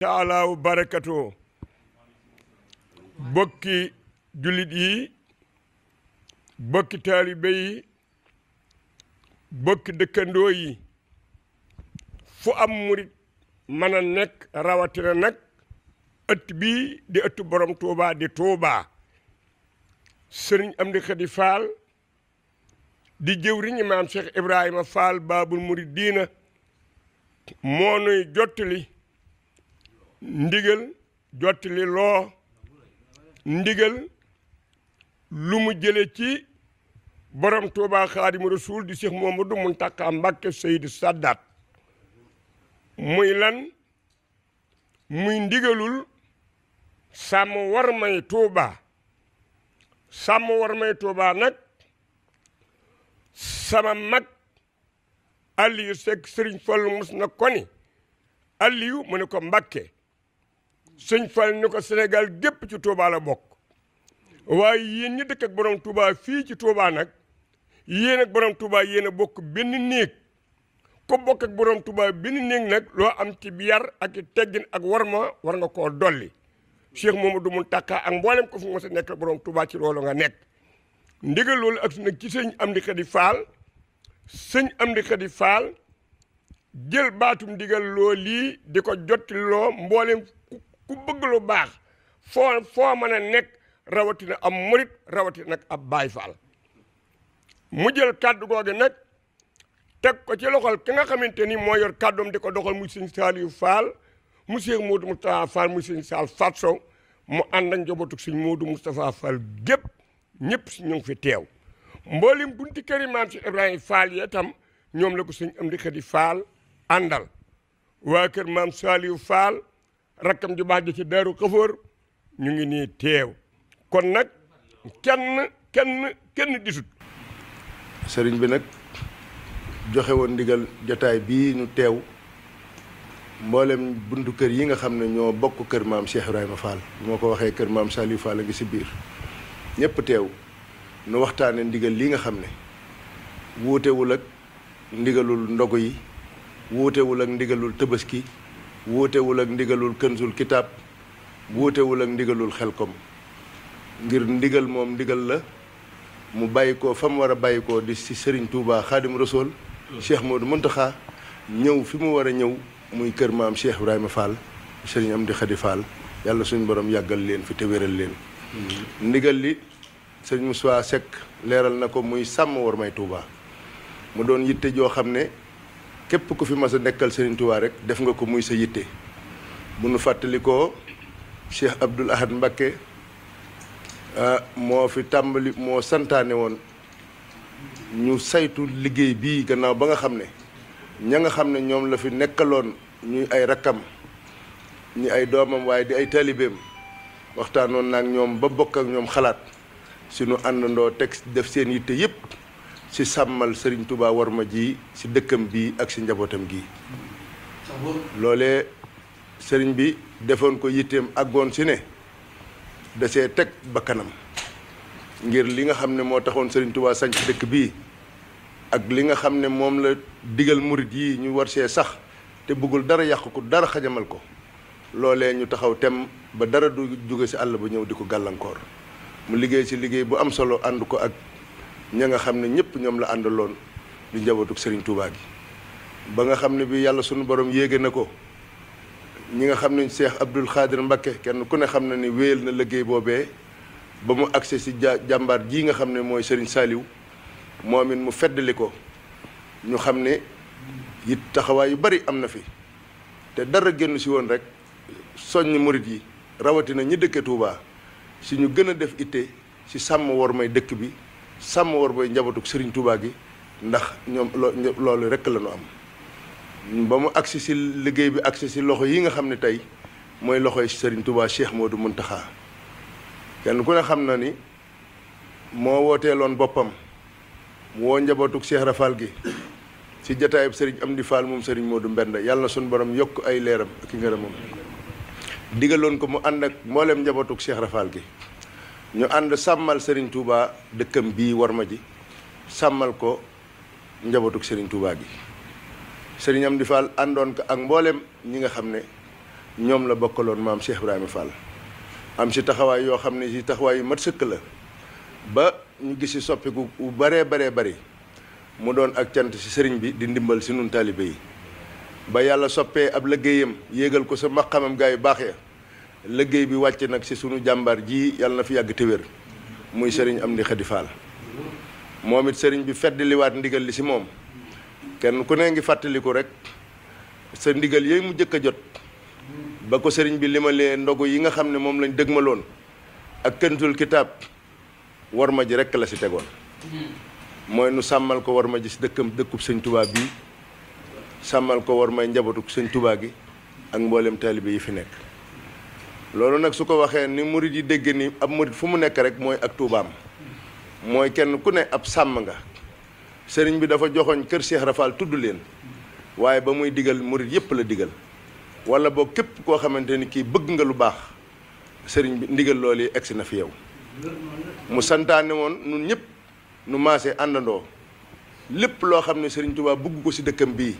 taala wa barakatoo bokki jullit yi bokki taalibe yi bokki dëkkandoo yi fu am murit mën a nekk rawatina nag ëtt bii di ëttu borom Touba di Touba sëriñ Amdi Khady Fall di jëwriñu maam Cheikh Ibrahima Fall Baabul Muridiina moo nuy jottali ndigal jottali loo ndigal lu mu jële ci borom Touba Xaadimu Rasuul di Cheikh Mouhamadou Mountakha Mbacké Seydi Sadat muy lan muy ndigalul sàmm war may Touba sàmm war may Touba nag sama mag Aliou Seck Sëriñ Fallu mus na ko ni Aliou mu ne ko Mbacké sëñ Fall ni ko Sénégal gépp ci Touba la bokk waaye yéen ñi dëkk ak borom Touba fii ci Touba nag yéen ak borom Touba yéen a bokk benn néeg ko bokk ak borom Touba benn néeg nag loo am ci yar ak teggin ak warma war nga koo dolli Cheikh Mouhamadou Mountakha ak mboolem ko fu mos a nekk borom Touba ci loolu nga nekk ndigal loolu ak nag ci sëñ Amdi Khady Fall sëñ Amdi Khady Fall jël baatum ndigal loo lii di ko jotti loo mboolem ku bëgg lu baax foo mën a nekk rawatina am murit rawatina nag ab Baay Faal mu jël kàddu googu nag teg ko ci loxol ki nga xamante ni moo yor kàddoom di ko doxal mu sëñ Saliou Fall mu Cheikh Modou Moustapha Fall mu sëñ Sall Fat Sow mu ànd ak njabootu sëñ Modou Moustapha Fall gépp ñëpp si ñu ngi fi teew mboolem bunti këri maam si Ibrahima Fall yi itam ñoom la ko sëñ Amdi Khady Fall àndal waa kër maam Saliou Fall rakkam ju baax ji ci Daaru Xafoor ñu ngi nii teew kon nag kenn disut sëriñ bi nag joxe woon ndigal jotaay bii ñu teew mboolem buntu kër yi nga xam ne ñoo bokk kër maam Cheikh Ibrahima Fall moo ko waxee kër maam Saliou Fall a ngi si biir ñëpp teew nu waxtaane ndigal li nga xam ne wuutewul ak ndigalul ndogu yi wuutewul ak ndigalul tëbaski wuutewul ak ndigalul kënsul kitaab wuutewul ak ndigalul xelkom ngir ndigal moom ndigal la mu bàyyi ko fa mu war a bàyyi ko di si Serigne Touba Xaadim Rasool Cheikh Modou Mountakha ñëw fi mu war a ñëw muy kër maam Cheikh Ibrahima Fall Serigne Amdi Khady Fall yàlla suñu borom yàggal leen fi te wéral leen ndigal li Serigne Moussa Seck leeral na ko muy sàmm war may Touba mu doon yitte joo xam ne képp ku fi mas a nekkal Serigne Touba rek def nga ko muy sa yitte bu nu fàttalikoo Cheikh Abdoul Ahad Mbacké moo fi tàmbali moo santaane woon ñu saytu liggéey bii gannaaw ba nga xam ne ña nga xam ne ñoom la fi nekkaloon ñuy ay rakkam ñi ay doomam waaye di ay taalibeem waxtaanoon naag ñoom ba bokk ak ñoom xalaat suñu àndandoo teg def seen yitte yépp ci sàmmal Serigne Touba war ma ji ci dëkkam bii ak ci njabootam gi loolee sëriñ bi defoon ko yitteem àggoon ci ne da see teg bakkanam ngir li nga xam ne moo taxoon Serigne Touba sañ ci dëkk bii ak li nga xam ne moom la digal murit yi ñu war see sax te bëggul dara yàq ko dara xajamal ko loolee ñu taxaw tem ba dara du jóge ci àll ba ñëw di ko gàllankoor mu liggéey ci liggéey bu am solo ànd ko ak ña nga xam ne ñëpp ñoom la àndaloon di njabootuk Serigne Touba gi ba nga xam ne bi yàlla sunu borom yéege na ko ñi nga xam ne Cheikh Abdoul Khadir Mbacké kenn ku ne xam na ni wéyal na liggéey boobee ba mu agsi ci jàmbaar ji nga xam ne mooy Serigne Saliou moom it mu feddali ko ñu xam ne it taxawaay yu bari am na fi te dara génn ci woon rek soññ murit yi rawatina ñi dëkke Touba si ñu gën a def itte ci sàmm war may dëkk bi sàmm war may njabootuk Serigne Touba gi ndax ñoom loolu rekk la ñu am ba mu agsi ci liggéey bi agsi ci loxo yi nga xam ne tey mooy loxoy Serigne Touba Cheikh Modou Mountakha kenn ku ne xam na ni moo wooteeloon boppam woo njabootuk Cheikh Rafal gi ci jataayub Serigne Amdi Fall moom Serigne Modou Mbenda yàlla na suñu borom yokk ay leeram ak i ngërëmam digaloon ko mu ànd ak mboolem njabootuk Cheikh Rafal gi ñu ànd sàmmal Serigne Touba dëkkam bii war ma ji sàmmal ko njabootuk Serigne Touba gi Serigne Amdi Fall àndoon ko ak mboolem ñi nga xam ne ñoom la bokkaloon maam Cheikh Ibrahima Fall am si taxawaay yoo xam ne si taxawaay yu mat sëkk la ba ñu gis si soppiku bu baree bari mu doon ak cant si sëriñ bi di ndimbal si nun taalibe yi ba yàlla soppee ab liggéeyam yéegal ko sa maqamam gaa yu baax ya liggéey bi wàcc nag si sunu jàmbaar ji yàlla na fi yàgg te wér muy sëriñ Amdi Xadi Fall moom it sëriñ bi feddliwaat ndigal li si moom kenn ku ne ngi fàttaliku rek sa ndigal yooyu mu jëkk a jot ba ko sëriñ bi limalee ndogu yi nga xam ne moom lañ dëgmaloon ak Kanzul Kitaab war ma ji rekk la si tegoon mooy nu sàmmal ko war ma ji si dëkkub sëñ Touba bii sàmmal ko war may njabootu sëñ Touba gi ak mboolem taalibe yi fi nekk loolu nag su ko waxee ni murit yi dégg ni ab murit fu mu nekk rek mooy ak Toubaam mooy kenn ku ne ab sàmm nga sëriñ bi dafa joxoñ kër Cheikh Rafal tudd leen waaye ba muy digal murit yépp la digal wala boo képp koo xamante ni kii bëgg nga lu baax sëriñ bi ndigal loolu yi egsi na fi yow mu santaane woon nun ñëpp nu maase àndandoo lépp loo xam ne sëriñ Touba bëgg ko si dëkkam bii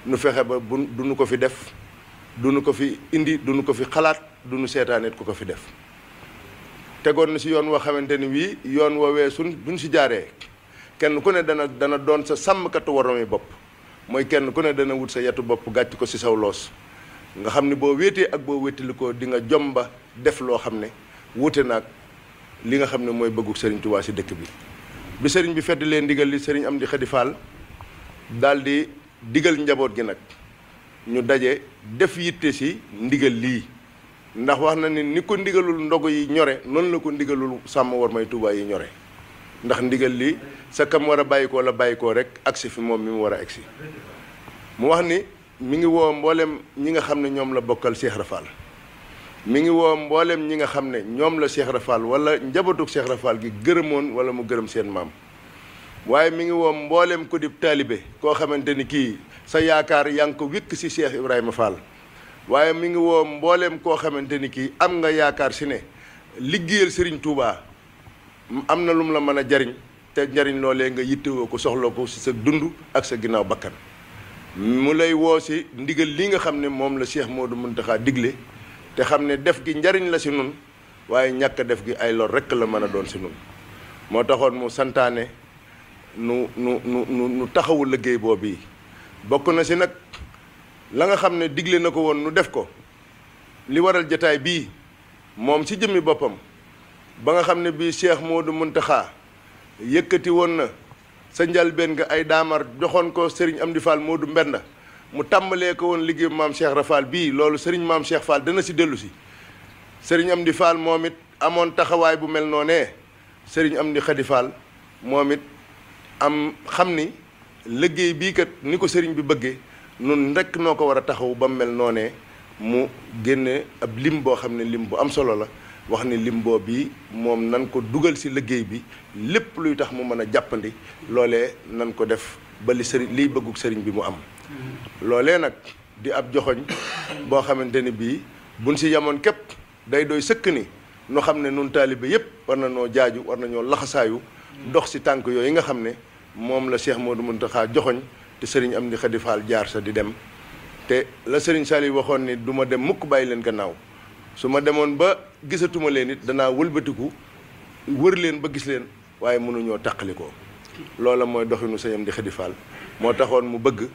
nu fexe ba du nu ko fi def du nu ko fi indi du nu ko fi xalaat du nu seetaaneet ku ko fi def tegoon na si yoon woo xamante ni wii yoon woowee buñ si jaaree kenn ku ne dana doon sa sàmmkatu waroomi bopp mooy kenn ku ne dana wut sa yatu bopp gàcc ko si saw loos nga xam ne boo wéetee ak boo wéetali ko di nga jomba def loo xam ne wuute naag li nga xam ne mooy bëggu sëriñ Touba si dëkk bi sëriñ bi fedd leen ndigal li sëriñ Amdi Xadi Fall daal di digal njaboot gi nag ñu daje def yitte si ndigal lii ndax wax na ni ko ndigalul ndogu yi ñore noonu la ko ndigalul sàmm war may Touba yi ñore ndax ndigal li sa kam war a bàyyikoo la bàyyikoo rek agsi fi moom mi mu war a agsi mu wax ni mi ngi woo mboolem ñi nga xam ne ñoom la bokkal Cheikh Rafal mi ngi woo mboolem ñi nga xam ne ñoom la Cheikh Rafal wala njabootug Cheikh Rafal gi gërëmoon wala mu gërëm seen maam waaye mi ngi woo mboolem ko di taalibe koo xamante ni kii sa yaakaar yaa ngi ko wékk si Cheikh Ibrahima Fall waaye mi ngi woo mboolem koo xamante ni kii am nga yaakaar si ne liggéeyal Serigne Touba am na lu mu la mën a jariñ te njariñ loolee nga yittewoo ko soxla ko si sa dund ak sa ginnaaw bakkan mu lay woo si ndigal li nga xam ne moom la Cheikh Modou Mountakha digle te xam ne def gi njariñ la si nun waaye ñàkk def gi ay lor rekk la mën a doon si nun moo taxoon mu santaane nu taxawu liggéey boobu yi bokk na si nag la nga xam ne digle na ko woon nu def ko li waral jataay bii moom si jëmmi boppam ba nga xam ne bii Cheikh Modou Mountakha yëkkati woon na sa njalbeen nga ay daamar joxoon ko Serigne Amdi Fall Modou Mbenda mu tàmbalee ko woon liggéey maam Cheikh Rafal bii loolu Serigne maam Cheikh Fall dana si dellu si Serigne Amdi Fall moom it amoon taxawaay bu mel noonee Serigne Amdi Xadi Fall moom it am xam ni liggéey bii kat ni ko Serigne bi bëggee nun rekk noo ko war a taxaw ba mu mel noonee mu génne ab lim boo xam ne lim bu am solo la wax ni lim boo bii moom nan ko dugal si liggéey bi lépp luy tax mu mën a jàppandi loolee nan ko def ba liy bëggug sëriñ bi mu am loolee nag di ab joxoñ boo xamante ni bii buñ si yamoon képp day doy sëkk ni nu xam ne nun taalibe yépp war na noo jaaju war na ñoo laxasaayu dox si tànk yooyu nga xam ne moom la Cheikh Modou Mountakha joxoñ te sëriñ Amdi Xadi Fall jaar sa di dem te la sëriñ Saliou waxoon ni du ma dem mukk bàyyi leen gannaaw su ma demoon ba gisatuma leen it danaa wëlbatiku wër leen ba gis leen waaye mënuñoo tàqalikoo loola mooy doxinu sëñ Amdi Xadi Fall moo taxoon mu bëgg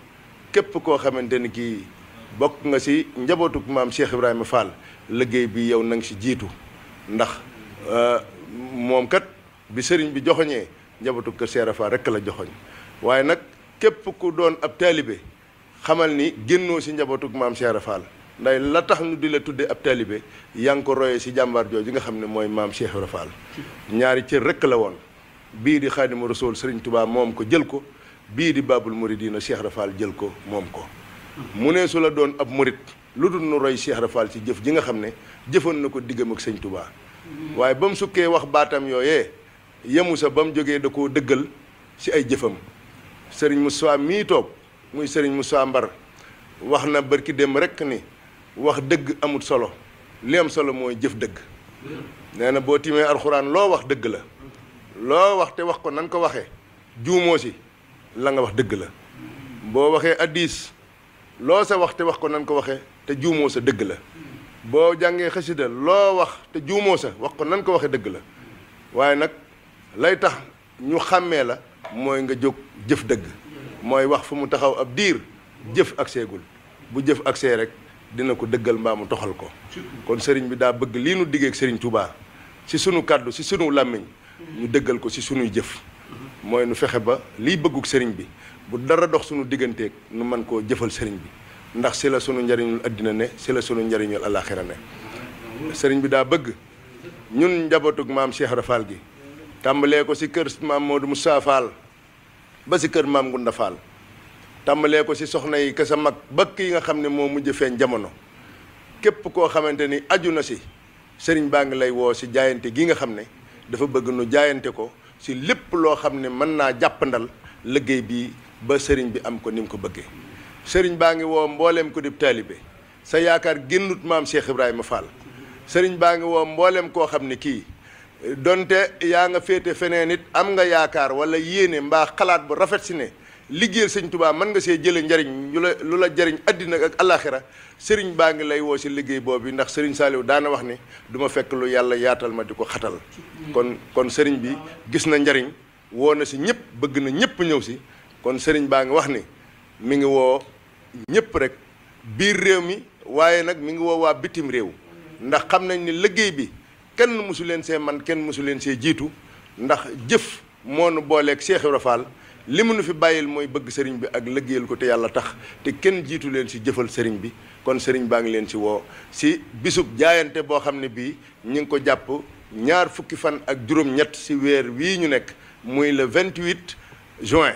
képp koo xamante ni kii bokk nga si njabootuk maam Cheikh Ibrahima Fall liggéey bi yow na nga si jiitu ndax moom kat bi sëriñ bi joxoñee njabootuk kër Cheikh Fall rekk la joxoñ waaye nag képp ku doon ab taalibe xamal ni génnoo si njabootuk maam Cheikh Fall nday la tax ñu di la tudde ab taalibe yaa ngi ko royee si jàmbaar jooju nga xam ne mooy maam Cheikh Fall ñaari cër rekk la woon bii di Xaadimu Rasuul Sëriñ Tuubaa moom ko jël ko bii di Baabul Muridiina Cheikh Fall jël ko moom ko mu ne su la doon ab murit lu dul nu roy Cheikh Fall ci jëf ji nga xam ne jëfoon na ko diggam ak sëñ Tuubaa waaye ba mu sukkee wax baatam yooyee yemu sa ba mu jógee da koo dëggal si ay jëfam sëriñ Moussa mii toog muy sëriñ Moussa Mbar wax na barki dem rekk ni wax dëgg amut solo li am solo mooy jëf dëgg nee na boo tiimee alxuraan loo wax dëgg la loo wax te wax ko nan ko waxee juumoo si la nga wax dëgg la boo waxee hadiis loo sa wax te wax ko nan ko waxee te juumoo sa dëgg la boo jàngee xasida loo wax te juumoo sa wax ko nan ko waxee dëgg la waaye nag lay tax ñu xàmmee la mooy nga jóg jëf dëgg mooy wax fu mu taxaw ab diir jëf ak seegul bu jëf ak see rek dina ko dëggal mbaa mu toxal ko kon sëriñ bi daa bëgg lii nu diggeek sëriñ Touba ci sunu kàddu ci sunu làmmiñ ñu dëggal ko ci sunuy jëf mooy nu fexe ba liy bëgguk sëriñ bi bu dara dox sunu digganteeg nu mën koo jëfal sëriñ bi ndax si la sunu njariñul addina ne si la sunu njariñul alaxira ne sëriñ bi daa bëgg ñun njabootug maam Cheikh Ibra Fall gi tàmbalee ko si kër maam Modou Moussa Fall ba si kër maam Gunda Fall tàmbalee ko si soxna yi ka sa mag bakk yi nga xam ne moo mujj feeñ jamono képp koo xamante ni aju na si sëriñ baa ngi lay woo si jaayante gi nga xam ne dafa bëgg nu jaayante ko si lépp loo xam ne mën naa jàppandal liggéey bi ba sëriñ bi am ko ni mu ko bëggee sëriñ baa ngi woo mbooleem ko dib taalibe sa yaakaar génnut maam Cheikh Ibrahima Fall sëriñ baa ngi woo mbooleem koo xam ne kii donte yaa nga féete feneen it am nga yaakaar wala yéene mbaa xalaat bu rafet si ne liggéeyal sëñ Tuubaa mën nga see jële njariñ lu la jariñ addina ak alaxira sëriñ baa ngi lay woo si liggéey boobu ndax sëriñ Saliou daana wax ni du ma fekk lu yàlla yaatal ma di ko xatal kon sëriñ bi gis na njariñ woo na si ñëpp bëgg na ñëpp ñëw si kon sëriñ baa ngi wax ni mi ngi woo ñëpp rek biir réew mi waaye nag mi ngi woo waa bitim réew ndax xam nañ ni liggéey bi kenn mosu leen see man kenn mosu leen see jiitu ndax jëf moo nu booleeg Cheikh Ibra Fall li mu nu fi bàyyil mooy bëgg sëriñ bi ak liggéeyal ko te yàlla tax te kenn jiitu leen si jëfal sëriñ bi kon sëriñ baa ngi leen si woo si bisub jaayante boo xam ne bii ñu ngi ko jàpp 2 fukki fan ak juróom-ñett si weer wii ñu nekk muy le 28 juin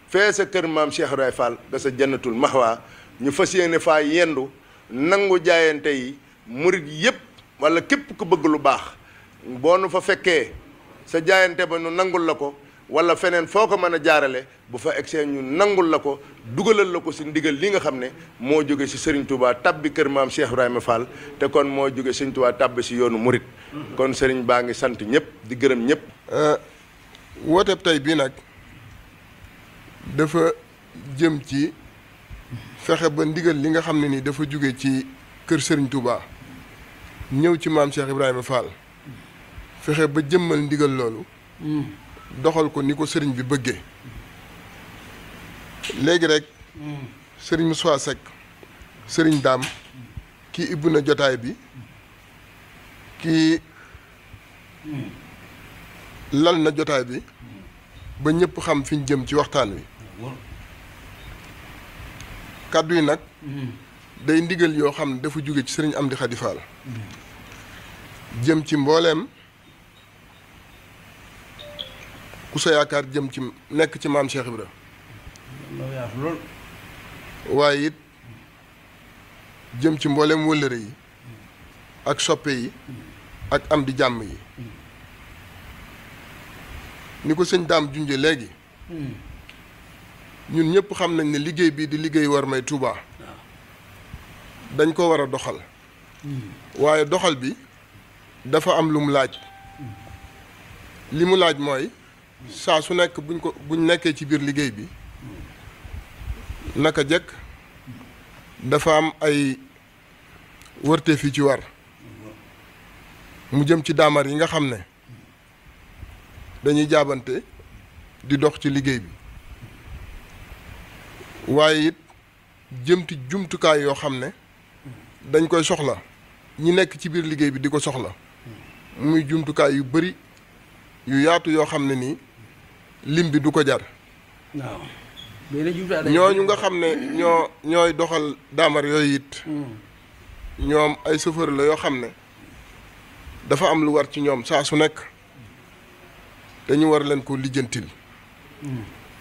fee sa kër maam Cheikh Ibra Fall ga sa jannatul maxwa ñu fas yéene faa yendu nangu jaayante yi murit yépp wala képp ku bëgg lu baax boo nu fa fekkee sa jaayante ba nu nangul la ko wala feneen foo ko mën a jaarale bu fa egsee ñu nangul la ko dugalal la ko si ndigal li nga xam ne moo jóge si Serigne Touba tabbi kër maam Cheikh Ibrahima Fall te kon moo jóge Serigne Touba tabbi si yoonu murit kon Serigne baa ngi sant ñëpp di gërëm ñëpp. wooteeb tey bii nag dafa jëm ci fexe ba ndigal li nga xam ne ni dafa jóge ci kër Serigne Touba ñëw ci maam Cheikh Ibrahima Fall fexe ba jëmmal ndigal loolu. doxal ko ni ko sëriñ bi bëggee léegi rek sëriñ Moussa Seck sëriñ Daam kii ibbu na jotaay bi kii lal na jotaay bi ba ñëpp xam fi ñu jëm ci waxtaan wi kàddu yi nag day ndigal yoo xam ne dafa jóge ci sëriñ Amdi Khady Fall jëm ci mbooleem ku sa yaakaar jëm ci nekk ci maam Cheikh Ibra waaye it jëm ci mbooleem wëllëre yi ak soppe yi ak am di jàmm yi ni ko sëñ Daam junje léegi ñun ñëpp xam nañ ne liggéey bii di liggéey war may Touba dañ ko war a doxal waaye doxal bi dafa am lu mu laaj li mu laaj mooy saa su nekk buñ nekkee ci biir liggéey bi naka jekk dafa am ay wërteef yi ci war mu jëm ci daamar yi nga xam ne dañuy jaabante di dox ci liggéey bi waaye it jëmti jumtukaay yoo xam ne dañ koy soxla ñi nekk ci biir liggéey bi di ko soxla muy jumtukaay yu bari yu yaatu yoo xam ne nii lim bi du ko jar waaw ñooñu nga xam ne ñooy doxal daamar yooyu it ñoom ay chauffeur la yoo xam ne dafa am lu war ci ñoom saa su nekk dañu war leen ko lijjantil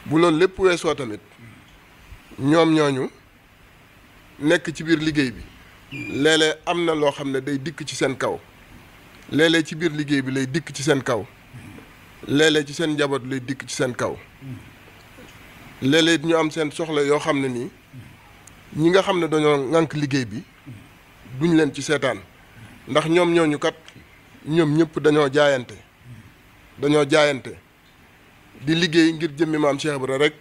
bu loolu lépp weesoo tamit ñoom ñooñu nekk ci biir liggéey bi léeg-léeg am na loo xam ne day dikk ci seen kaw léeg-léeg ci biir liggéey bi lay dikk ci seen kaw léeg-léeg ci seen njaboot lay dikk ci seen kaw léeg-léeg ñu am seen soxla yoo xam ne nii ñi nga xam ne dañoo ŋànk liggéey bi duñ leen ci seetaan ndax ñoom ñooñu kat ñoom ñëpp dañoo jaayante di liggéey ngir jëmmi maam Cheikh Ibra rek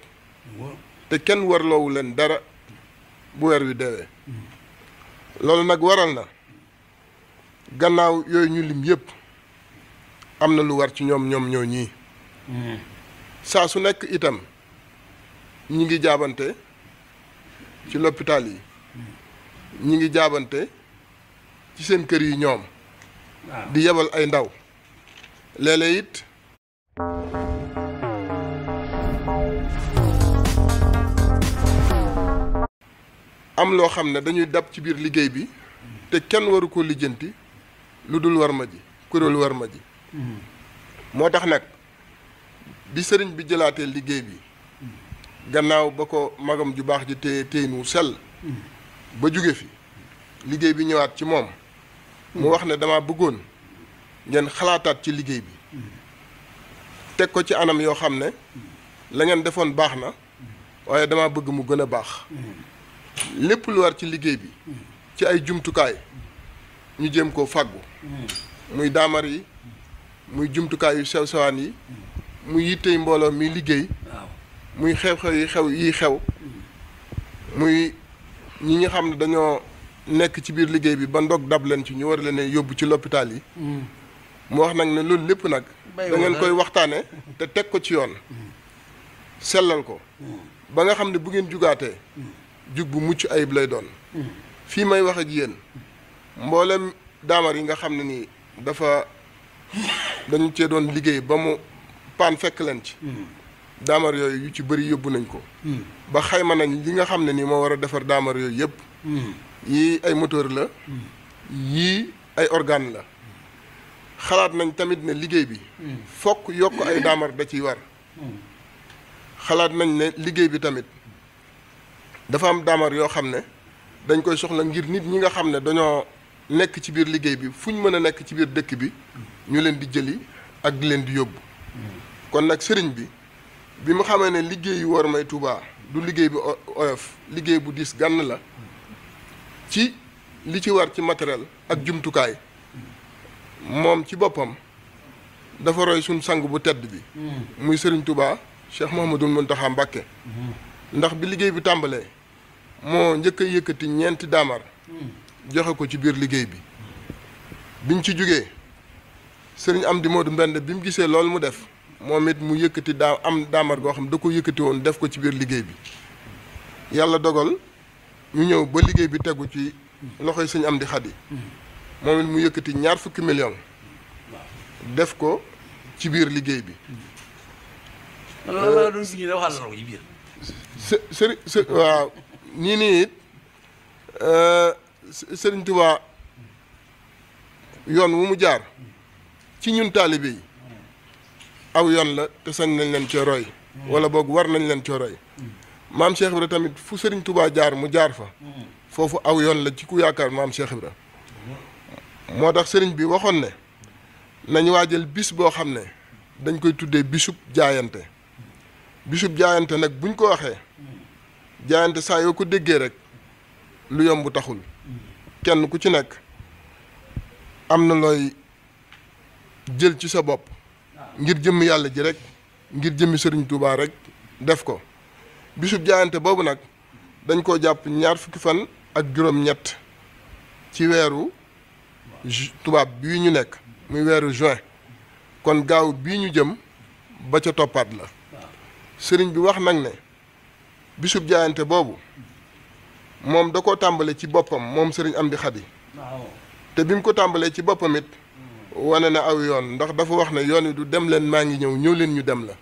te kenn warloowu leen dara bu weer wi deewee loolu nag waral na gannaaw yooyu ñu lim yëpp am na lu war ci ñoom ñoo ñii saa su nekk itam ñi ngi jaabante ci l'hôpital yi ñi ngi jaabante ci seen kër yi ñoom di yebal ay ndaw léeg-léeg it am loo xam ne dañuy dab ci biir liggéey bi te kenn waru ko lijjanti lu dul war ma ji kuréelu war ma ji moo tax nag bi sëriñ bi jëlaatee liggéey bi gannaaw ba ko magam ju baax ji téye nu sell ba jóge fi liggéey bi ñëwaat ci moom mu wax ne dama bëggoon ngeen xalaataat ci liggéey bi teg ko ci anam yoo xam ne la ngeen defoon baax na waaye dama bëgg mu gën a baax lépp lu war ci liggéey bi ci ay jumtukaay ñu jéem koo fàggu muy daamar yi muy jumtukaay yu sew sewaan yi muy yittey mbooloo mi liggéey muy xew-xew yi xew muy ñi nga xam ne dañoo nekk ci biir liggéey bi ba ndog dab leen ci ñu war leen yóbbu ci l'hôpital yi mu wax nag ne loolu lépp nag da ngeen koy waxtaane te teg ko ci yoon sellal ko ba nga xam ne bu ngeen jugaatee jug bu mucc ayib lay doon fii may wax ak yéen mboolem daamar yi nga xam ne nii dañu cee doon liggéey ba mu paan fekk leen ci daamar yooyu yu ci bëri yóbbu nañ ko ba xayma nañ li nga xam ne nii moo war a defar daamar yooyu yëpp yii ay moteur la yii ay organe la xalaat nañ tamit ne liggéey bi fokk yokk ay daamar da ciy war xalaat nañ ne liggéey bi tamit dafa am daamar yoo xam ne dañ koy soxla ngir nit ñi nga xam ne dañoo nekk ci biir liggéey bi fu ñu mën a nekk ci biir dëkk bi ñu leen di jëli ak di leen di yóbbu kon nag sëriñ bi mu xamee ne liggéey yu war may Touba du liggéey bi oyof liggéey bu diis gànn la ci li ci war ci matériel ak jumtukaay moom ci boppam dafa roy suñ sang bu tedd bi muy sëriñ Touba Cheikh Mouhamadoul Mountakha Mbacké ndax bi liggéey bi tàmbalee moo njëkk a yëkkati ñeenti daamar joxe ko ci biir liggéey bi biñ ci jógee sëriñ Amdi Modou Mbend bi mu gisee loolu mu def moom it mu yëkkati daamar goo xam da ko yëkkati woon def ko ci biir liggéey bi yàlla dogal ñu ñëw ba liggéey bi tegu ci loxoy sëñ Amdi Xadi moom it mu yëkkati 20 millions def ko ci biir liggéey bi waaw nii it sëriñ Tuubaa yoon wu mu jaar ci ñun taalibe yi aw yoon la te sañ nañ leen cee roy wala boog war nañ leen cee roy maam Cheikh Ibra tamit fu sëriñ Tuubaa jaar mu jaar fa foofu aw yoon la ci ku yaakaar maam Cheikh Ibra moo tax sëriñ bi waxoon ne nañ waajal bis boo xam ne dañ koy tuddee bisub jaayante nag buñ ko waxee jaayante saa yoo ko déggee rek lu yomb taxul kenn ku ci nekk am na looy jël ci sa bopp ngir jëmm yàlla ji rek ngir jëmmi sëriñ Touba rek def ko bisub jaayante boobu nag dañ koo jàpp 20 fan ak juróom-ñett ci weeru tubaab bii ñu nekk muy weeru juin kon gaaw bii ñu jëm ba ca toppaat la sëriñ bi wax nag ne bisub jaayante boobu moom da koo tàmbale ci boppam moom sëriñ Amdi Xadi te bi mu ko tàmbalee ci boppam it wane na aw yoon ndax dafa wax ne yoon wi du dem leen maa ngi ñëw leen ñu dem la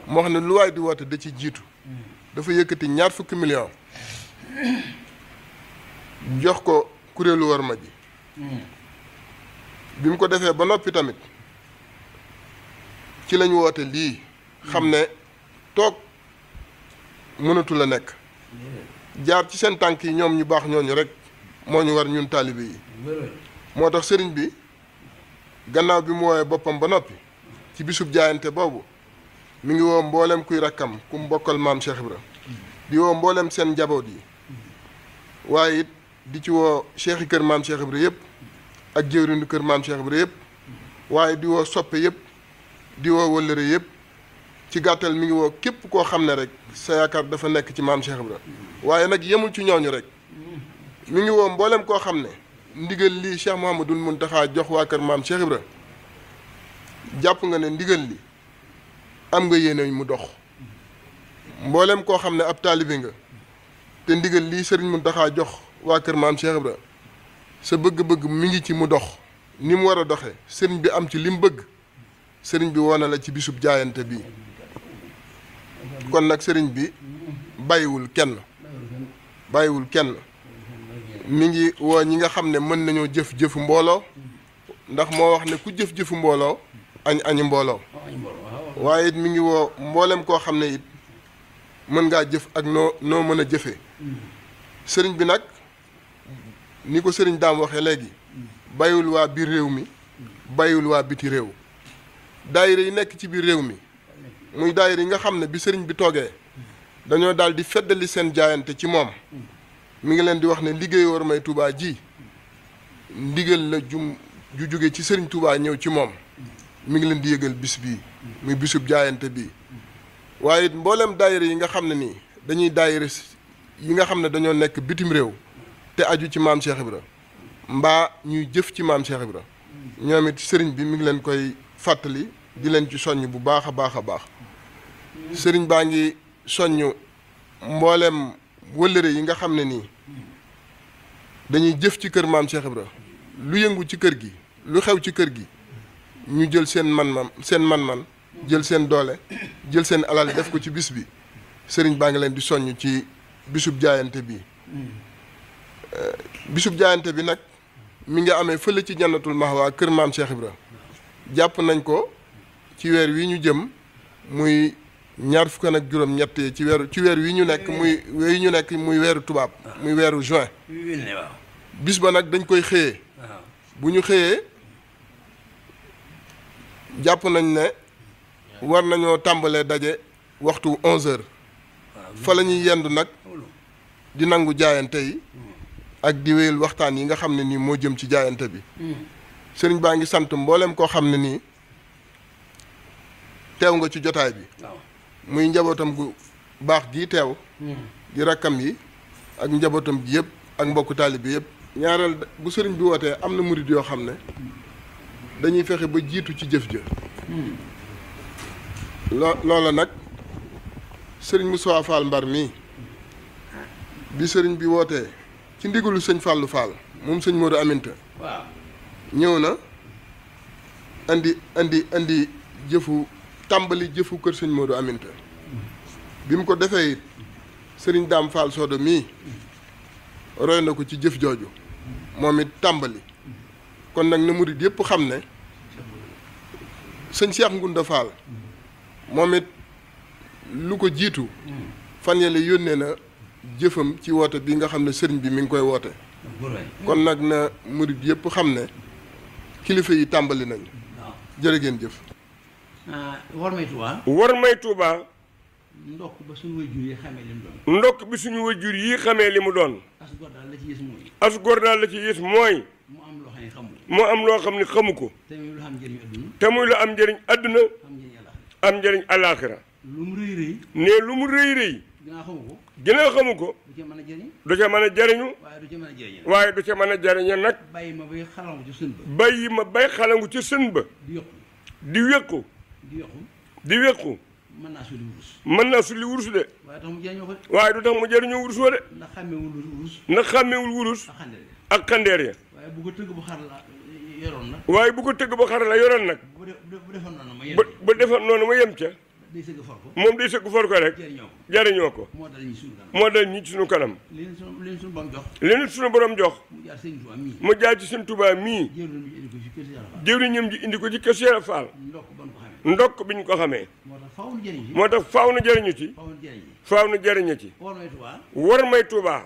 moo wax ne lu waay di woote da ci jiitu dafa yëkkati 20 millions jox ko kuréelu war ma ji bi mu ko defee ba noppi tamit ci lañu woote lii xam ne toog mënatu la nekk jaar ci seen tànk yi ñoom ñu baax ñooñu rek moo ñu war ñun taalibe yi moo tax sëriñ bi gannaaw bi mu woowee boppam ba noppi ci bisub jaayante boobu mi ngi woo mboolem kuy rakkam ku mu bokkal maam Cheikh Ibra di woo mboolem seen njaboot yi waaye it di ci woo cheikh yi kër maam Cheikh Ibra yëpp ak jëwriñu kër maam Cheikh Ibra yëpp waaye di woo soppe yëpp di woo wëllëre yëpp ci gàttal mi ngi woo képp koo xam ne rek sa yaakaar dafa nekk ci maam Cheikh Ibra waaye nag yemul ci ñooñu rek mi ngi woo mboolem koo xam ne ndigal lii Cheikh Mouhamadoul Mountakha jox waa kër maam Cheikh Ibra jàpp nga ne ndigal li am nga yéene mu dox mboolem koo xam ne ab taalibe nga te ndigal lii Serigne Mountakha jox waa kër maam Cheikh Ibra sa bëgg-bëgg mi ngi ci mu dox ni mu war a doxee sëriñ bi am ci li mu bëgg sëriñ bi woona la ci bisub jaayante bi kon nag sëriñ bi bàyyiwul kenn mi ngi woo ñi nga xam ne mën nañoo jëf-jëfu mbooloo ndax moo wax ne ku jëf-jëfu mbooloo añi mbooloo waaye it mi ngi woo mboolem koo xam ne it mën ngaa jëf ak noo mën a jëfee sëriñ bi nag ni ko sëriñ daam waxee léegi bàyyiwul waa biir réew mi bàyyiwul waa biti réew daayira yi nekk ci biir réew mi muy daayira yi nga xam ne bi sëriñ bi toogee dañoo daal di feddali seen jaayante ci moom mi ngi leen di wax ne liggéey War May Touba ji ndigal la ju jóge ci sëriñ Touba ñëw ci moom mi ngi leen di yëgal bis bii muy bisub jaayante bii waaye it mboolem daayira yi nga xam ne nii dañuy daayira yi nga xam ne dañoo nekk bitim réew te aju ci maam Cheikh Ibra mbaa ñuy jëf ci maam Cheikh Ibra ñoom it sëriñ bi mi ngi leen koy fàttali di leen ci soññ bu baax a baax a baax sëriñ baa ngi soññ mboolem wëllëre yi nga xam ne nii dañuy jëf ci kër maam Cheikh Ibra lu yëngu ci kër gi lu xew ci kër gi ñu jël seen man-man jël seen doole jël seen alal def ko ci bis bi sëriñ baa ngi leen di soññ ci bisub jaayante bi bisub jaayante bi nag mi ngi amee fële ci jannatul mahwa kër maam Cheikh Ibra jàpp nañ ko ci weer wi ñu jëm muy ñaar fukk ak juróom-ñett ci weer wi ñu nekk muy weeru tubaab muy weeru juin bis ba nag dañ koy xëyee bu ñu xëyee jàpp nañ ne war nañoo tàmbalee daje waxtu 11h fa la ñuy yendu nag di nangu jaayante yi ak di wéyal waxtaan yi nga xam ne nii moo jëm ci jaayante bi sëriñ baa ngi sant mboolem koo xam ne nii teew nga ci jotaay bi muy njabootam gu baax gii teew di rakkam yi ak njabootam gi yëpp ak mbokku taalibe bi yëpp ñaareel bu sëriñ bi wootee am na murid yoo xam ne dañuy fexe ba jiitu ci jëf ja loola nag sëriñ Moussa Fall Mbar mii bi sëriñ bi wootee ci ndigalu sëñ Fallou Fall moom sëñ Modou Aminta ñëw na andi jëfu tàmbali jëfu kër sëñ Modou Aminta bi mu ko defee it sëriñ Dame Fall Sodo mii roy na ko ci jëf jooju moom it tàmbali kon nag na murid yëpp xam ne sëñ Cheikh Ngunda Fall moom it lu ko jiitu fan yële yónnee na jëfam ci woote bi nga xam ne sëriñ bi mi ngi koy woote kon nag na murid yëpp xam ne kilifa yi tàmbali nañ jërë ngeen jëf War May Touba ndokk ba suñu wajur yi xamee li mu doon ndokk bi suñu wajur yi xamee li mu doon as góor daal la ci yées mooy mu am loo xam ne xamu ko te muy lu am njëriñ àdduna am njëriñ alaaxira lu mu rëy rëy ne lu mu rëy rëy ginnaaw xamu ko du ca mën a jariñu waaye du ca mën a jariñu nag bàyyi ma bay xalangu ci sën ba bàyyi ma bay xalangu ci sën ba di wéqu mën naa sulli wurus mën naa sulli wurus de waaye du tax mu jariñoo wurus wa de ndax xàmmewul wurus ak xandeer ya waaye bu ko tëgg bu xar la yoroon nag waaye bu ko tëgg ba xar la yoroon nag bu defoon noonu ma yem ca moom day sëgg for ko rek jariñoo ko moo dal ñi ci suñu kanam li ñu suñu borom jox mu jaar ci sëñ Tuubaa mii jëwriñam ji indi ko ci kër Cheikh Fall ndokk bi ñu ko xamee moo tax faaw na jariñu ci faaw na jariñu ci War May Touba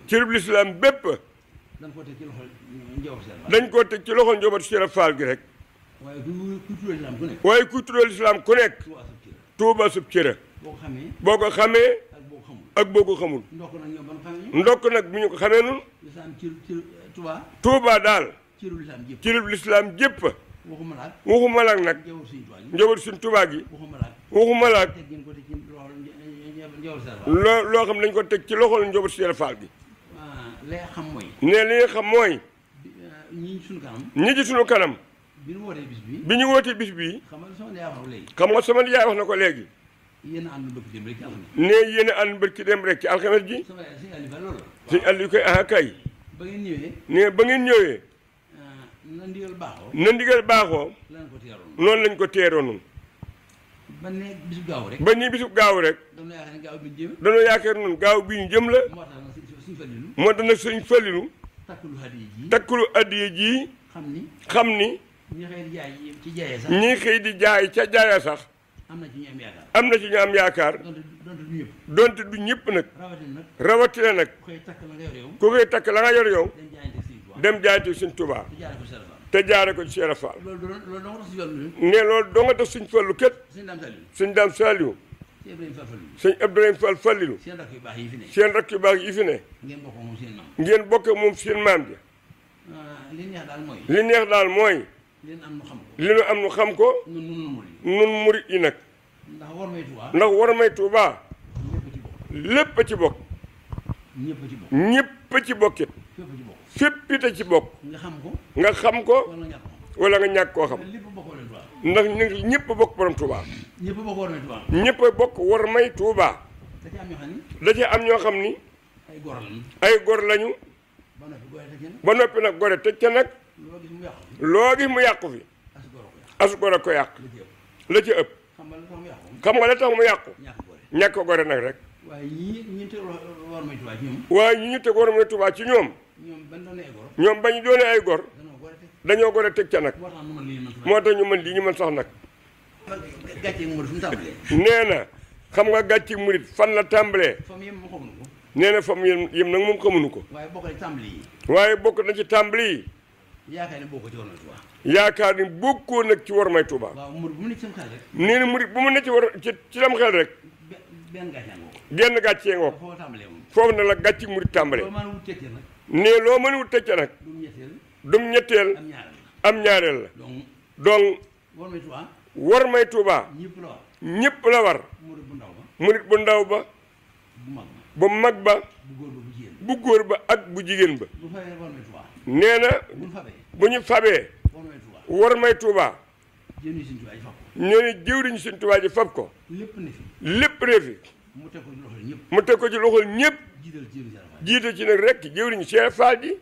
cërub lislaam bépp dañ koo teg ci loxol njabootu Cheikh Fall gi rek waaye kuy tuddal lislaam ku nekk Touba sub cëra boo ko xamee ak boo ko xamul ndokk nag bi ñu ko xamee nun Touba daal cërub lislaam jépp waxuma laak nag njabootu suñ Touba gi waxuma laak loo xam ne dañ ko teg ci loxol njabootu Cheikh Fall gi lay xam mooy. ne li nga xam mooy. ñi suñu kanam. ñi ci suñu kanam. bi ñu wootee bis bi. bi ñu wootee bis bii. xam nga sama yaay wax ko léegi. xam nga sama yaay wax na ko léegi. yéen a ànd bëgg dem rek ci alxames. ne yéen a ànd barki dem rek ci alxames ji. sama yaay sëñ Aliou Fall loolu la. sëñ Aliou koy kay. ba ngeen ñëwee. ne ba ngeen ñëwee. na ndigal baaxoo. na ndigal baaxoo. lan ko teeroon. noonu lañ ko teeroon. ba ne bisu gaaw rek. ba nii bisu gaaw rek. dañoo yaakaar ne gaaw bi ñu jëm. dañoo yaakaar noonu gaaw bi ñu jëm la. moo tax nag suñu Falilu. moo tax nag sëñ Falilu. takkalu hadiya ji. takkalu addiya ji. xam ni. ñi xëy di jaay ci jaayee sax. ñi xëy di jaay ca jaaya sax. am na ci ñu am yaakaar. am na ci ñu am yaakaar. donte du ñëpp. donte du ñëpp nag. rawatina nag. ku koy takk la nga yor yow. ku koy takk la nga yor yow. dem jaayante dem jaayante Sëñ Tuubaa. te jaare ko ci Serap te jaare ko ci Serap Fall. loolu doo nga tax si yoon ne loolu doo nga tax Sëñ Fallu kat. Sëñ Daam Saliou. Sëñ Daam Saliou. Sëñ Ibrahima sëñ Ibrahima Fall Fallilu. Fall Fallilu. seen rakk yu baax yi fi ne. seen rakk yu baax yi fi ne. ngeen bokk moom seen maam. ngeen bokk moom seen maam ja. li neex daal mooy. li neex daal mooy. leen am nu xam ko. li nu am nu xam ko. nun murit yi nag. ndax war may Tuubaa. ndax war may Tuubaa. lépp a ci bokk. ñëpp a ci bokk. ñëpp a ci bokkit. fépp it a ci bokk. nga xam ko. nga xam ko. wala nga ñàkk koo xam. ndax ñu ñëpp a bokk borom Tuubaa. ñëpp a bokk war may Tuubaa. ñëpp a bokk war may Tuubaa. da ci am ñoo da ci am ñoo xam xam ni. ni. ay gor lañu. ay gor lañu. ba noppi nag gore tëj ca nag. loo gis mu yàqu fi. as gor a ko yàq. la ci ëpp. xam nga la tax mu yàqu. ñàkk gore nag rek. waaye ñi teg war may Tuubaa ci ñoom. waaye ñi ñu teg war may Tuubaa ci ñoom. ñoom bañ doonee ay gor. dañoo gore teg ca nag. moo tax ñu mën lii ñu mën sax nag. nee na xam nga gàcce murit fan la tàmbalee. nee na fa mu yem nag moom xamuñu ko. waaye bokk na ci tàmbali yi. waaye bokk na ci tàmbali yi. yaakaar ni bokkoo ci war may Tuubaa. yaakaar ni bokkoo nag ci war may Tuubaa. waaw murit bu mu ne ci sam xel rek. nee na murit bu mu ne ci war ci lam xel rek. benn gàccee ngoo. genn gàccee ngoo. foofu tàmbalee moom. foofu na la gàcci murit tàmbalee. nee loo mën a wut tëcc nag. dum ñetteel. am ñaareel la. donc. war may Tuubaa. ñëpp la war. murit bu ndaw ba. bu mag ba. bu góor ba ak bu jigéen ba. nee na bu ñu fabee. war may Tuubaa. ñoo ne jëwriñu Sëñ Tuubaa ji fab ko. lépp ne fi. mu teg ko ci loxol ñëpp. jiite ci nag rek jëwriñu Cheikh Fall ji.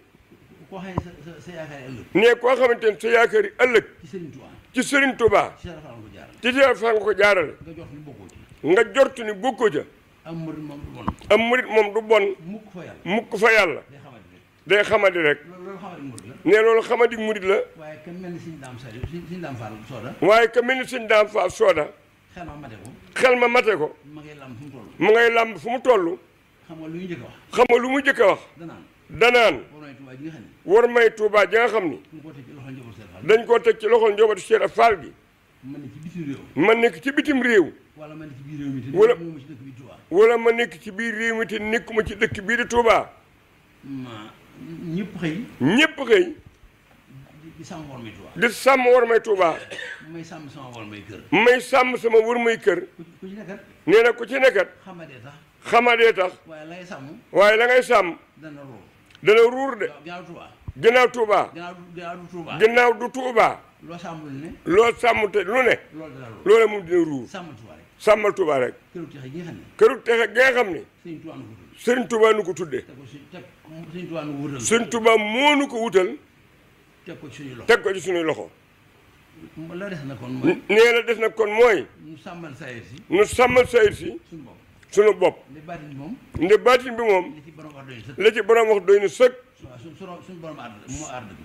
ne koo xamante ne sa yaakaar yi ëllëg. ci Sëriñ Tuubaa. ci Cheikh Fall nga ko jaarale. nga jortu ni bokkoo ca. am murit moom du bon. mukk fa yàlla. day xamadi rek. ne loolu xamadi murit la. waaye ka mel ni Sëñ Daam Fall Sooda. waaye ka mel ni Sëñ Daam Fall Sooda. xel ma mate ko. mu ngay làmb fu mu toll. xam nga lu ñu njëkk a wax. xam nga lu mu njëkk a wax. danaan. war may Tuubaa ji nga xam ni. dañ koo teg ci loxol njabootu Cheikh Fall gi. ma nekk ci bitim réew. wala ma nekk ci biir réew mi te nekkuma ci dëkk bii di Tuubaa. ñëpp xëy. ñëpp xëy. di sàmm war may Tuubaa. di sàmm war may Tuubaa. may sàmm sama war may kër. may sàmm sama war may kër. ku ci nekkat. nee na ku ci nekkat. xamadee tax. waaye la ngay sàmm. waaye la ngay sàmm. dana ruur de. ginnaaw Tuubaa. ginnaaw du Tuubaa. loo sàmm lu ne. loo sàmm te lu ne. loola moom dina ruur. sàmmal Tuubaa rek. këru texe gi nga xam ne. Sëriñ Tuubaa nu ko tuddee. Sëriñ Tuubaa moo nu ko wutal. teg ko ci suñuy loxo. la des na kon mooy. nee la des na kon mooy. nu sàmmal sayir si. nu sàmmal sayir si. suñu bopp. nde baatin bi moom. la ci borom wax doy na sëkk.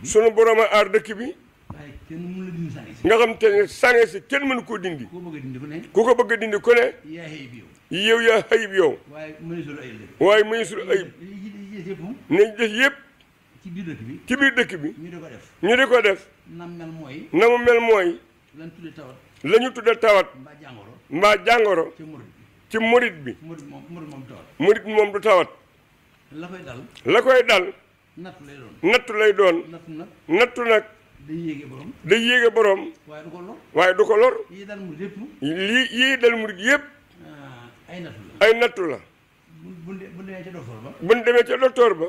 suñu borom a aar dëkk bi. nga xam te ne sange si kenn mënu koo dindi. ku ko bëgg a dindi ku ne. yow yaa xayib yow. waaye mënisul ayib. nañ def yëpp. ci biir dëkk bi. ñu di ko def. na mu mel mooy. la ñu tudde tawat. mbaa jàngoro. ci murit bi. murit moom du tawat. la koy dal. nattu lay doon. nattu nag. day yéege borom. waaye du ko lor. yii dal murit yëpp. ay nattu la. buñ demee ca docteur ba.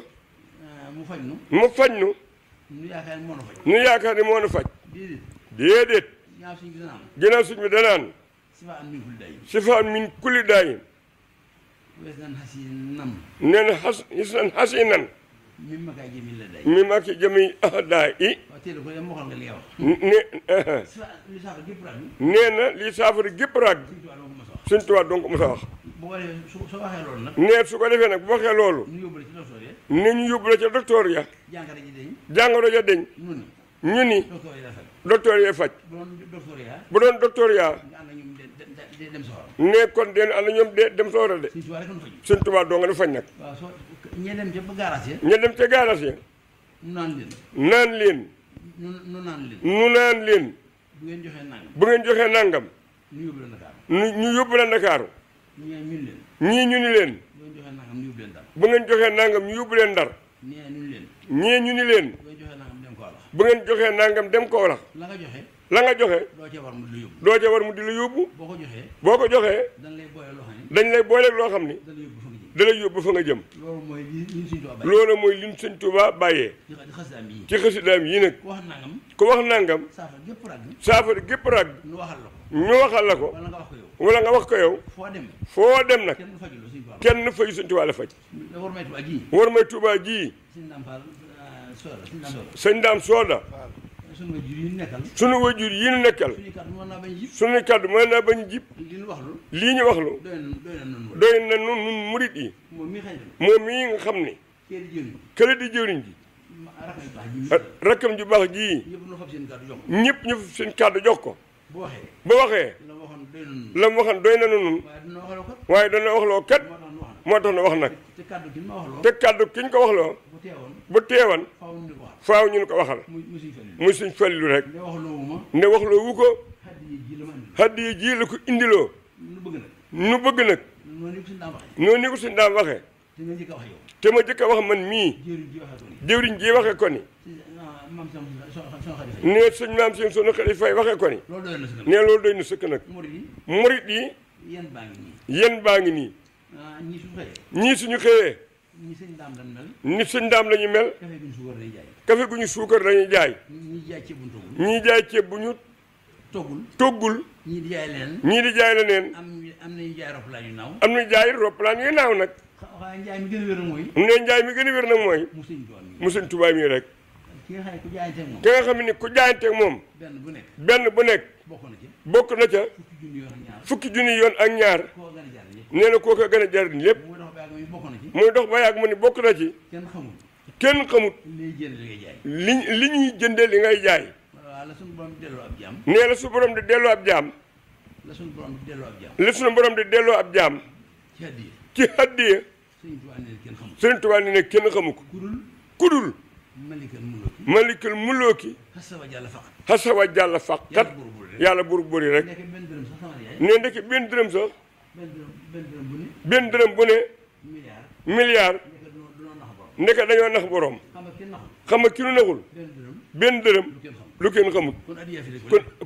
mu faj nu. mu faj nu. nu yaakaar ni moo nu faj. nu yaakaar ni moo nu faj. déedéet. déedéet. ñaaw suñ bi danaan. ginnaaw suñ bi danaan. sifa min kulli dayin. sifa min kulli daayin. wees nan xas yi nam. nee na gis nañ xas yi nan. mi ma kaay jëmi la day. mi ma ki jëmi daa i. waaw teel ko yam waxoon nga li nga wax. ne li saafara gépp rag. nee na lii saafara gépp rag. Sëñ Tuubaa Sëñ Tuubaa doo ko mos a wax. donc mu sa wax. bu ko defee soo waxee loolu nag. nee su ko defee nag bu waxee loolu. ñu yóbbu la ci docteur ya. ne ñu yóbbu la ca docteur ya. jàngoro ji dañ. jàngoro ja deñ. ñu ni docteur yi la faj. docteur yee faj. bu doon docteur ya. bu doon docteur yaa. nga ànd ak ñoom de dem sawar. ne kon den ànd ñoom de dem soora de. Sëñ Tuubaa rek nu faj. Sëñ Tuubaa doo nga du faj nag. waaw soo ñee dem ca ba gaaraas ya. ña dem ca gaaraas ya. nu naan leen. naan leen. nu naan leen. nu naan leen. bu ngeen joxee nangam. bu ngeen joxee nangam. ñu yóbbu la Ndakaaru. ñu yóbbu la Ndakaaru. ñee ñun leen. ñii ñu ni leen. bu ngeen joxee nangam ñu yóbbu leen Ndar. bu ngeen joxee nangam ñu yóbbu leen Ndar. ñee ñun leen. ñii ñu ni leen. bu ngeen joxee nangam dem ko wala. bu ngeen joxee nangam dem Kaolack. la nga joxe. la nga joxe. doo ca war mu di la yóbbu. doo ca war mu di la yóbbu. boo ko joxee. boo ko joxee. dañ lay boole loo xam ne. dañ lay booleeg loo xam ni. dañ lay yóbbu fa nga jëm. da lay yóbbu fa nga jëm. loolu mooy li ñu Sëñ Tuubaa bàyyi. loolu mooy li ñu Sëñ Tuubaa bàyyee. ci xasidaam yi. ci xasidaam yi nag. wax nangam. ku wax nangam. saafara gépp ràgg. saafara gépp rag. nu waxal la ko. ñu waxal la ko. wala nga wax ko yow. wala nga wax ko yow. foo dem. foo dem nag. kenn du fajuloo Sëñ Tuubaa. kenn fayu Sëñ Tuubaa la faj. da war may Tuubaa ji. war may Tuubaa ji. Sëñ Daam Fall Sooda Sëñ Daam Sooda. sëñ Daam Sooda. sunu wajur yi ñu nekkal. sunu wajur yi ñu nekkal. suñu kàddu mën naa bañ jib. sunu kàddu mën naa bañ jib. li ñu wax lu. lii ñu wax lu. doy na nun murit yi. moom mii xëy na. moom mii nga xam ni. kee di jëriñ. kële di jëriñ ji. rakkam ju baax ji. ñëpp ñu fab seen kàddu jox ko. ñëpp ñu fab seen kàddu jox ko. bu waxee. bu waxee. la mu waxoon doy na nun. waaye dana waxloo kat. moo tax na wax nag. te kàddu ki ñu ma waxloo. te kàddu ki ñu ko waxloo. bu teewoon. faaw ñu ko waxal. muy Sëñ Fallu rek. ne waxloo wu ko. hadiya ji la ko indiloo. nu bëgg nag. noonu ni ko Sëñ Daam waxee. te ma jëkk a wax man mii. jëwriñ ji waxee ko ni. ne sëñ maam seen sunu xarit fay waxee ko ni. ne loolu doy na sëkk nag. murit yi. yéen baa ngi nii. ñii suñu xëyee. ni Sëñ Daam la ñu mel. kafe gu ñu suukar dañuy jaay. ñii jaay ceeb bu ñu toggul. ñii di jaay leneen. am nañu jaay roppalaan yu naaw. am nañu jaay roppalaan yu naaw nag. waaye njaay mi gën a wér nag mooy. ne njaay mi gën a wér nag mooy. mu Sëñ Tuubaa mi rek. ki nga xam ne ku jaayanteeg moom. ki nga xam ne ku jaayanteeg moom. benn bu nekk. bokk na ca. fukki junni yoon ak ñaar. nee na kooku gën a jariñ lépp. muy dox ba yàgg mu ni bokk na ci. kenn xamut. li ñuy jëndee li ngay jaay. nee la su borom di delloo ab jaam. la suñu borom di delloo ab jaam. ci hadiya. Sëriñ Tuubaa ne kenn xamu ko. kudul. malikal mulooki. xasawa jàll faqat. yàlla buur bëri rek. ne ndeke benn dërëm sax. benn dërëm bu ne. milliard. ndeke dañoo nax borom. xam nga ki nu naxul. benn dërëm. lu kenn xamul.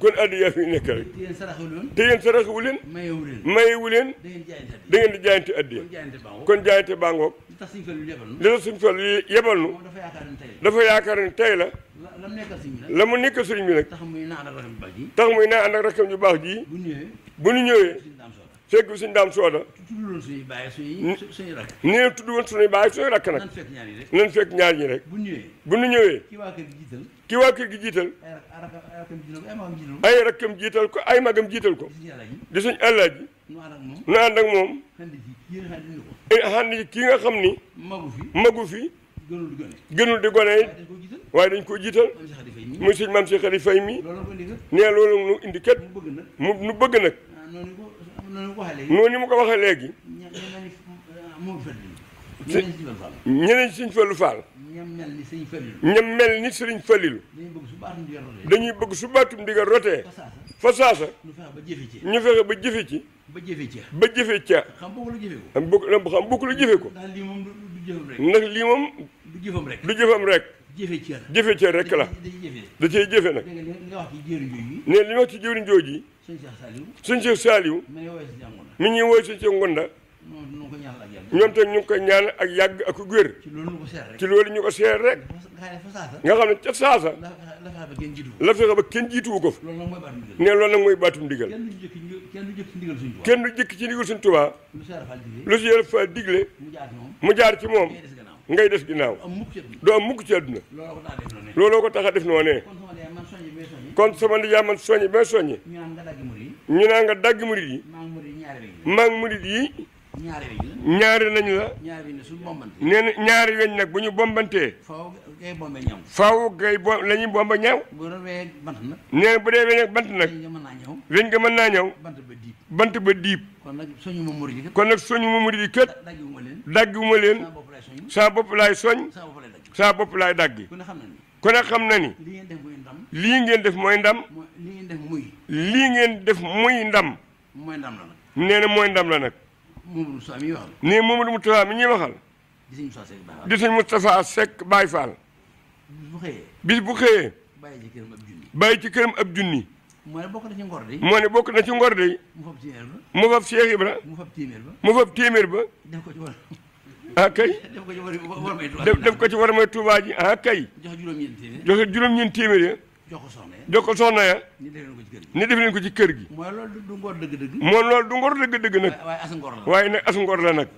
kon addiya fi nekk rek. te yéen saraxewu leen. mayewu leen. da ngeen di jaayante addiya. kon jaayante bàngoog. li tax Sëñ Fallu yebal nu. dafa yaakaar ne tey la. la mu nekkal sëriñ bi nag. tax muy naa ànd ak rakkam ju baax ji. bu ñu ñëwee. fekk bi Sëñ Daam Sooda. nee na tudd woon suñuy baay suñuy rakk nag. nan fekk ñaar ñi rek. bu ñu ñëwee. ki waa kër gi jiital. ay rakkam jiital ko ay magam jiital ko. di Sëñ Alaaji. nu ànd ak moom. xandi kii nga xam ni. magu fi. gënul di gone yi. waaye dañ ko jiital. muy Sëñ Maam Cheikh Khady Faye mi. nee loolu nu indi kat. nu bëgg nag. noonu ni mu ko waxee léegi. ñeneen Sëñ Fallu Fall. ñam mel ni Sëriñ Fallilu. dañuy bëgg su baatum ndigal rotee. fa saasa. ñu fexe ba jëfe ci. ba jëfe ca. xam bokk lu jëfe ko. ndax lii moom du jëfam rek. jëfe ca rek la. da cay jëfe nag. ne li ma wax ci jëwriñ jooji. Sëñ Cheikh Saliou mi ñuy woy Sëñ Cheikh Ngonda. ñu ko ñaanal ak yàgg. ñoom tamit ñu ngi koy ñaan ak yàgg ak wér. ci loolu ñu ko seet rek. ci loolu ñu ko seet rek. nga xam ne ca saasa. la fexe ba kenn jiituwu ko fa. ne loolu nag mooy baatum ndigal. kenn du jëkk ci ndigal suñu Tuubaa. lu si yàlla fa digle. mu jaar ci moom. ngay des ginnaaw. doo am mukk ci àdduna. looloo ko tax a def noonee. kon sama ndijaay man soññi ba soññi. ñu naan nga dagg murid yi. maa ngi murid yi. ñaari nañu la. nee na ñaari weñ nag bu ñu bombantee. faaw gay la ñuy bomba ñaaw. nee na bu dee weñ ak bant nag. weñ nga mën naa ñëw. bant ba diib. kon nag soñu ma murid yi kët. dagguma leen. saa bopp laay soñ. saa bopp laay daggi. ku ne xam na ni. lii ngeen def mooy ndam. lii ngeen def muy ndam. nee na mooy ndam la nag. nee Mamadou Moustapha mi ñuy waxal. di sëñ Moustapha Seck Baye Fall. bis bu xëyee. bàyyi ci këram ab junni. moo ne bokk na ci ngor de. moo ne bokk na ci ngor de. mu fab Cheikh Ibra. mu fab téeméer ba. ah kay. def ko ci war may Tuubaa ji ah kay. joxe juróom-ñeent téeméer ya. jox ko soxna ya. ni def leen ko ci kër gi. mooy loolu du ngor dëgg-dëgg. moo loolu du ngor dëgg-dëgg nag. waaye as ngor la. waaye nag as ngor la nag.